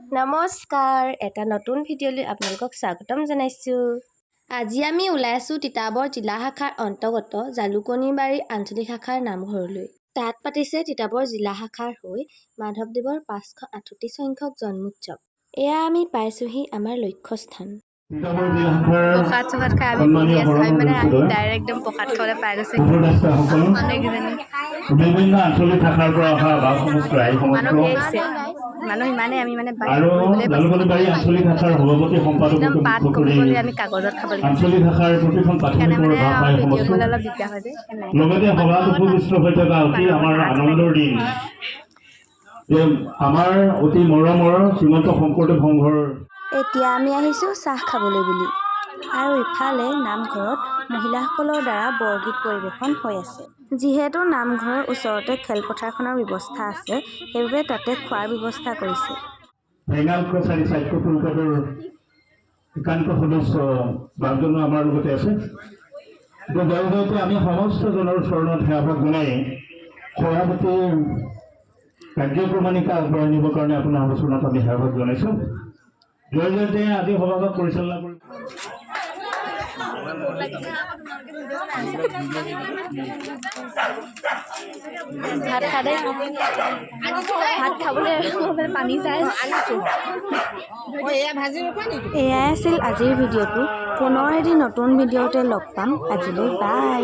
নমস্কাৰ, এটা নতুন ভিডিঅ'লৈ আপোনালোকক স্বাগতম জনাইছোঁ। আজি আমি ওলাইছোঁ তিতাবৰ জিলা শাখাৰ অন্তৰ্গত জালুকনিবাৰী আঞ্চলিক শাখাৰ নামঘৰলৈ। তাত পাতিছে তিতাবৰ জিলা শাখাৰ হৈ মাধৱদেৱৰ 538 সংখ্যক জন্মোৎসৱ। এয়া আমি পাইছোঁহি আমাৰ লক্ষ্যস্থান। তিতাবৰ জিলা শাখাৰ প্ৰসাদ চসাদ খাই আমি বহি সন্মানীয় আছোঁ। আমি মানে আহি সভাপতি ডাইৰেক্ট একদম প্ৰসাদ খাবলৈ পাই গৈছোঁ। উপদেষ্টাসকল, মানুহকেইজনী বিভিন্ন আঞ্চলিক শাখাৰ পৰা অহা বাপ সমস্ত, আই মানুহ সমস্ত ধেৰ আহিছে। মানুহ ইমানেই, আমি মানে বাহিৰত আৰু বহিবলৈ পাইছোঁ। জালুকনিবাৰী আঞ্চলিক শাখাৰ সভাপতি, একদম সম্পাদককে পাত মুখ্য কমি কৰি গ'লে আমি কাগজত খাব লাগিব। আঞ্চলিক শাখাৰ প্ৰতিখন সেইকাৰণে প্ৰাথমিকৰ মানে বাপ আই ভিডিঅ' সমস্ত, কৰিবলৈ অলপ দিগদাৰ হৈ যায়, সেইকাৰণে লগতে সভাত উপবিষ্ট হৈ থকা অতি আমাৰ আনন্দৰ দিন যে আমাৰ অতি মৰমৰ শ্ৰীমন্ত শংকৰদেৱ সংঘৰ এতিয়া আমি আহিছোঁ চাহ খাবলৈ বুলি আৰু ইফালে নামঘৰত মহিলাসকলৰ দ্বাৰা বৰগীত পৰিৱেশন হৈ আছে। যিহেতু নামঘৰৰ ওচৰতে খেলপথাৰখনৰ ব্যৱস্থা আছে, সেইবাবে তাতে খোৱাৰ ব্যৱস্থা কৰিছে। ঠেঙাল কছাৰী সাহিত্য পৰিষদৰ একান্ত সদস্য বাপজনো আমাৰ লগতে আছে। জয় জয়তে আমি সমস্তজনৰ চৰণত সেৱাভাগ জনাই সভাপতিৰ কাৰ্যক্ৰমণিকা আগবঢ়াই নিবৰ কাৰণে আপোনাৰ আলোচনাত আমি সেৱাভাগ জনাইছোঁ। জয় জয়তে আজি সভাভাগ পৰিচালনা কৰিব ভাত খা দেই। ভাত খাবলৈ মানে পানী চাই। এয়াই আছিল আজিৰ ভিডিঅ'টো। পুনৰ এটি নতুন ভিডিঅ'তে লগ পাম। আজিলৈ বাই।